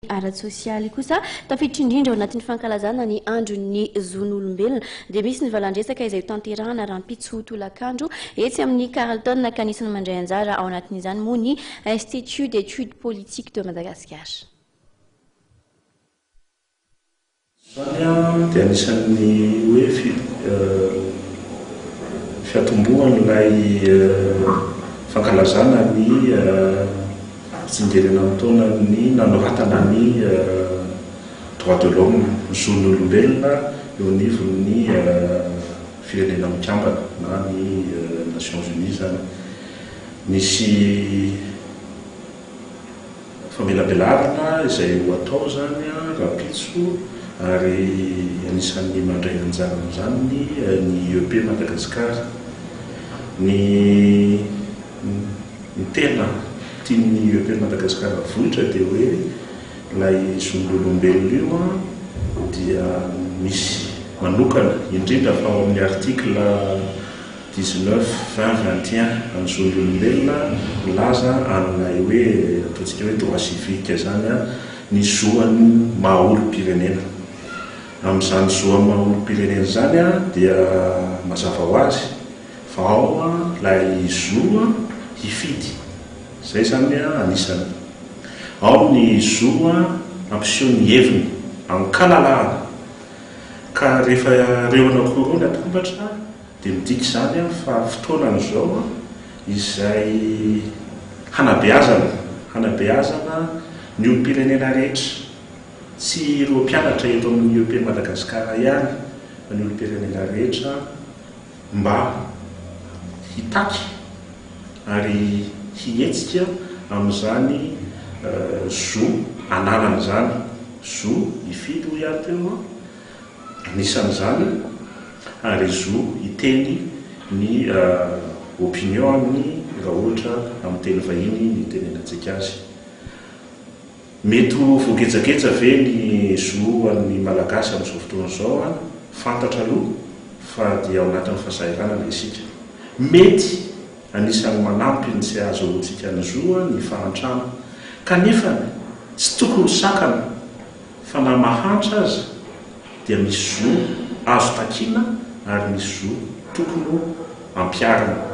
Ara-tsosialy kosa, tafiditra indrindra ao anatin'ny fankalazana ny andron'ny zon'olombelona, dia misy ny valan-dresaka izay hotanterahana rahampitso tolakandro etsy amin'ny Carlton ka anisan'ny mandray anjara ao anatin'izany moa ny Institut d'études politiques de Madagascar. Izany dia anisan'ny hoe fiatombohan'ilay fankalazana ny fitsingerenan'ny taonan'ny nanoratana ny droits de l'homme, ny zon'ny olombelona eo anivon'ny Firenena Mikambana na ny Nations Unies izany. Nisy. Famelabelarana izay ho atao izany rahampitso ary anisan'ny mandray anjara amin'izany ny ny IEP Madagascar. Ny ny tena tian'ny IEP Madagascar avoitra dia hoe ilay zon'olombelona io dia misy manokana indrindra fa ao amin'ny article 19, 20, 21 an'ny zon'ny olombelona milaza an'ilay hoe ataontsika hoe droit civique izany ny zo an'ny maha olom-pirenena. Amin'izany zo an'ny maha olom-pirenena izany dia mazava ho azy fa ao ilay zo hifidy, izay izany anisany. Ao ny zo hampiseho ny heviny an-kalalahana ka rehefa ireo anankiroa ireo no atambatra Dia midika izany fa fotoanany izao izay hanabeazana, hanabeazana ny olom-pirenena rehetra, tsy ireo mpianatra eto amin'ny IEP Madagasikara ihany fa ny olom-pirenena rehetra mba hitaky ary hihetsika amin'izany zo ananany izany, zo hifidy hoy aho teo. Anisan'izany ary zo hiteny ny opinion-ny raha ohatra amin'ny teny vahiny ny itenenantsika azy. Mety ho voagejageja ve ny zo an'ny Malagasy amin'izao fotoana izao an? Fantatra aloha fa dia ao anatin'ny fahasahiranana isika. Mety anisan'ny manampy ny tsy ahazoantsika ny zo ny fahantrana. Kanefa tsy tokony ho sakana Fa na mahantra aza dia misy zo azo takiana ary misy zo tokony ho ampiharina.